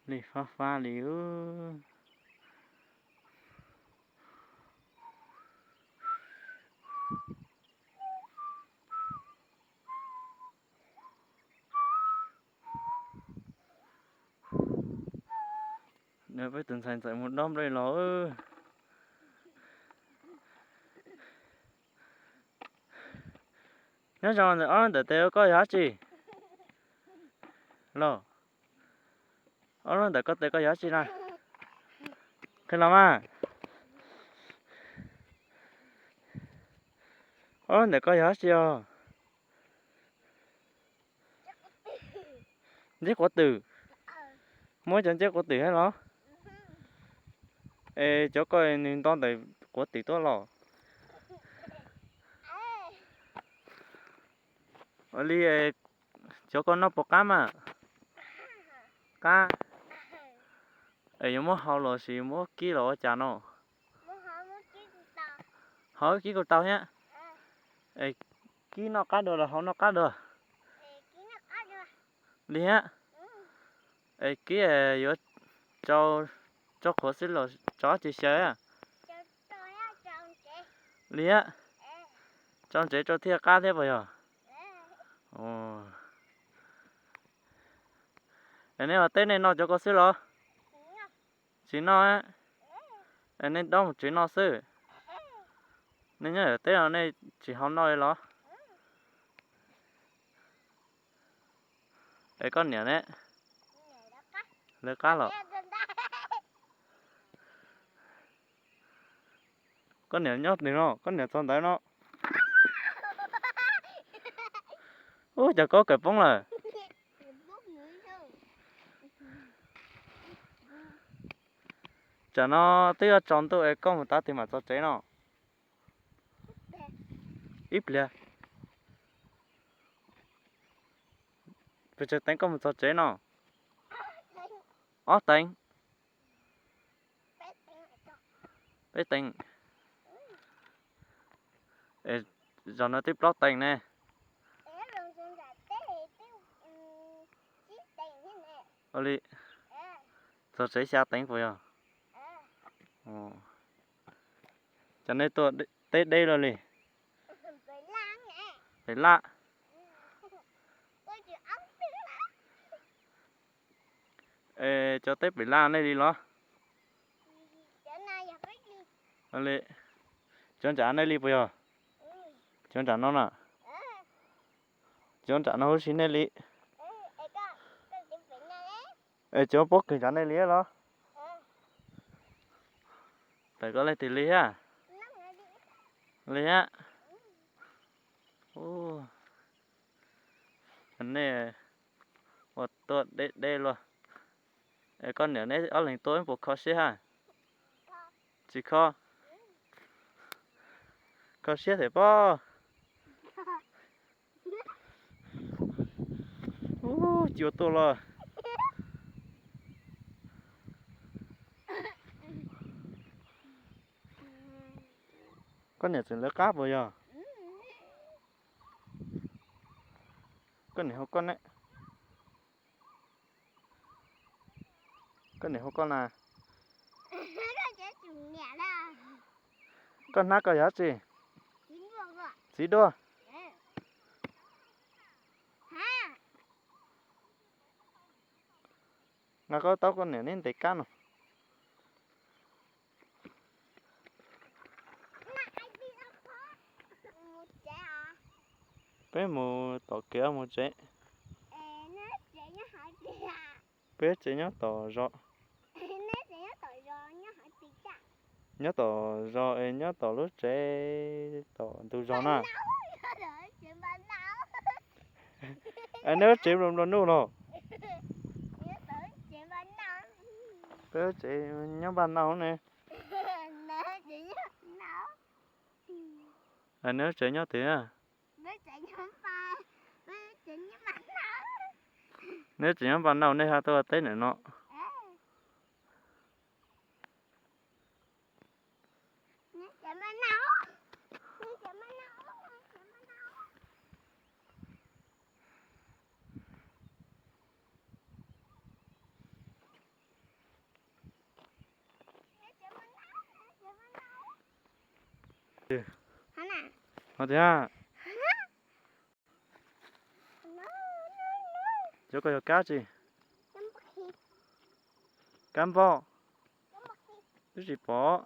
Li fab fab li. Peb tus ntxhais ntxawm mus dob nplej los. Nyob zoo ntawm ob ntawm tes koj yog dab tsi? Los, ob lub ntawm koj tes koj yog dab tsi na? Qhia los mas. Ob lub ntawm koj yog dab tsi os? Nceb quav twm. Muab cov nceb quav twm thiab los? Es cov koj nws nto ntawm quav twm tuaj los? Ua li, cov koj noj puas qab mas? Qab. Es yuav muab hau los sis muab kib los ua cas no? Hau kib kuj tau thiab. Es kib noj qab dua los hau noj qab dua? Li thiab. Es kib yuav tso qhuav xwb los tso dab tsi xyaw? Li thiab. Tso ntsev rau thiaj qab thiab puas yog? Es nej ua teb nej noj cov ko xwb los? Tsis noj. Es nej dob mus tsev noj xwb. Nej nyob teb no nej tsis hau noj li los? Es koj niam ne? Lawv qab los? Koj niam nyob twg no? Koj niam txog ntawd no. Ub, cas koj kawm poob lawm? Tsam no twb yuav tsaus ntuj es koj mus tav twg mam txog tsev no? Ib pliag. Pes tsawg teev koj mus txog tsev no? Ob teev. Peb teev. Es zos no twb plaub teev ne. Ua li, txog tsev xya teev puas yog? Cov nej tuaj teb deb luaj li. Pem laj. Es cov teb pem laj nej li los? Ua li, cov nram nej li puas yog? Cov nram no na. Cov nram no huv si nej li. Es cov pob kws nram nej li los? Tawm koj leej twg li thiab? Li thiab. Nej ua tuaj deb deb luaj. Es koj niam neb ob leeg tuaj puas kho siab hab? Tsis kho. Kho siab thiab pob. Ub, cua tuaj los. Koj niam tseem lawv qab puas yog? Koj niam hu koj ne? Koj niam hu koj na? Koj hnab koj yog dab tsi? Txiv duaj. Nqa koj taub koj niam neb ntes kab no. Peb mus tom kev mus tsev. Peb tsev nyob tom zos. Nyob tom zos es nyob tom lub tsev tom ntug zos na. Neb lub tsev nplua nplua nuj los? Peb lub tsev nyob npaj nauj ne. Neb lub tsev nyob twg? Neb tsev nyob npaj nauj nej ho tuaj teb ntawm no. Tias, cov ko yog kab tsi? Kab npauj. Twb tsis pom.